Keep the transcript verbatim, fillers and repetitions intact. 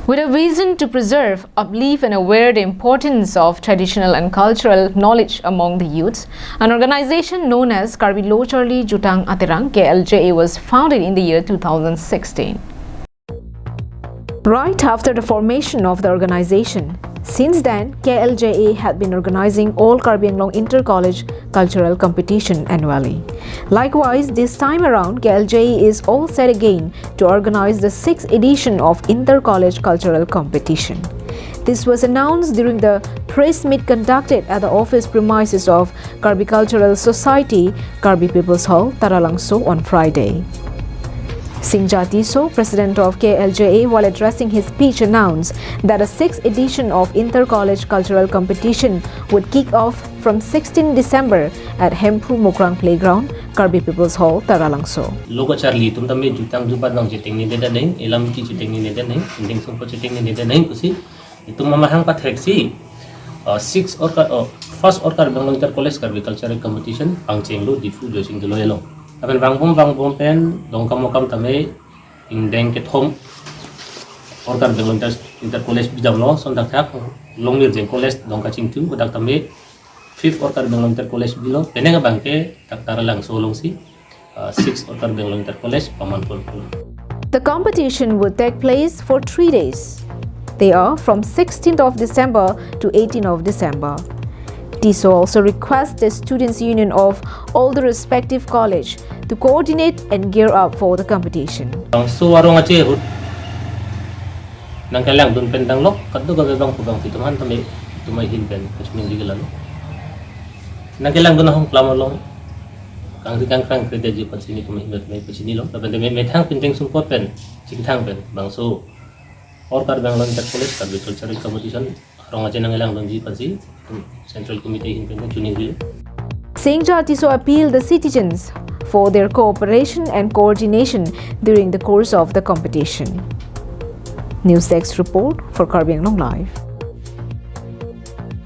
With a vision to preserve, uplift and aware the importance of traditional and cultural knowledge among the youths, an organization known as Karbi Lo Charli Jutang Aterang, K L J A, was founded in the year two thousand sixteen. Right after the formation of the organization, since then, K L J A had been organizing All Karbi Anglong Inter-College Cultural Competition annually. Likewise, this time around, K L J A is all set again to organize the sixth edition of Inter-College Cultural Competition. This was announced during the press meet conducted at the office premises of Karbi Cultural Society, Karbi People's Hall, Taralangso on Friday. Singjia Tisso, president of K L J A, while addressing his speech, announced that a sixth edition of Inter-College Cultural Competition would kick off from sixteenth December at Hemphu Mukrang Playground, Karbi People's Hall, Taralangso. Lo kacharli atum tame jutang jubat abang chetengne det nang, elam ki chetengne det nang, indeng sungpo chetengne det nang pusi itum amahang pathek si, uh, six All Kar-, uh, first All Karbi Anglong Inter College Karbi Cultural Competition pangchenglo Diphu Joysing Dholoy along. Lapen vangbom vangbom pen Dongkamukam tame ingdeng kethom All Karbi Anglong Inter, Inter College bidamlo, lason dak thak Longmirjeng College Dongkachingthu, dak tame fifth All Karbi Anglong Inter College bilo, penang abang ke dak Taralangso alongsi, uh, sixth All Karbi Anglong Inter College paman polpul. The competition would take place for three days. They are from sixteenth of December to eighteenth of December. Tisso also requests the Students' Union of all the respective college to coordinate and gear up for the competition. Bangso arong ache ahut nangkelangdun pen tanglo, kadokave bangphu bangphi atum aphan tame itum ahin pen kachiningri ke lalo. Nangkelangdun ahong klam along kangri kangkrang kre detji aphansi nelitum ahin pen pachinilo. Lapen tame methang pindeng sungpot pen chingthang pen bangso All Karbi Anglong Inter College Karbi Cultural Competition arong ache nanglangdunji aphansi itum Central Committee ahin pen chiningrilo. Singjia Tisso appealed the citizens for their cooperation and coordination during the course of the competition. News Desk report for Karbi Anglong Live.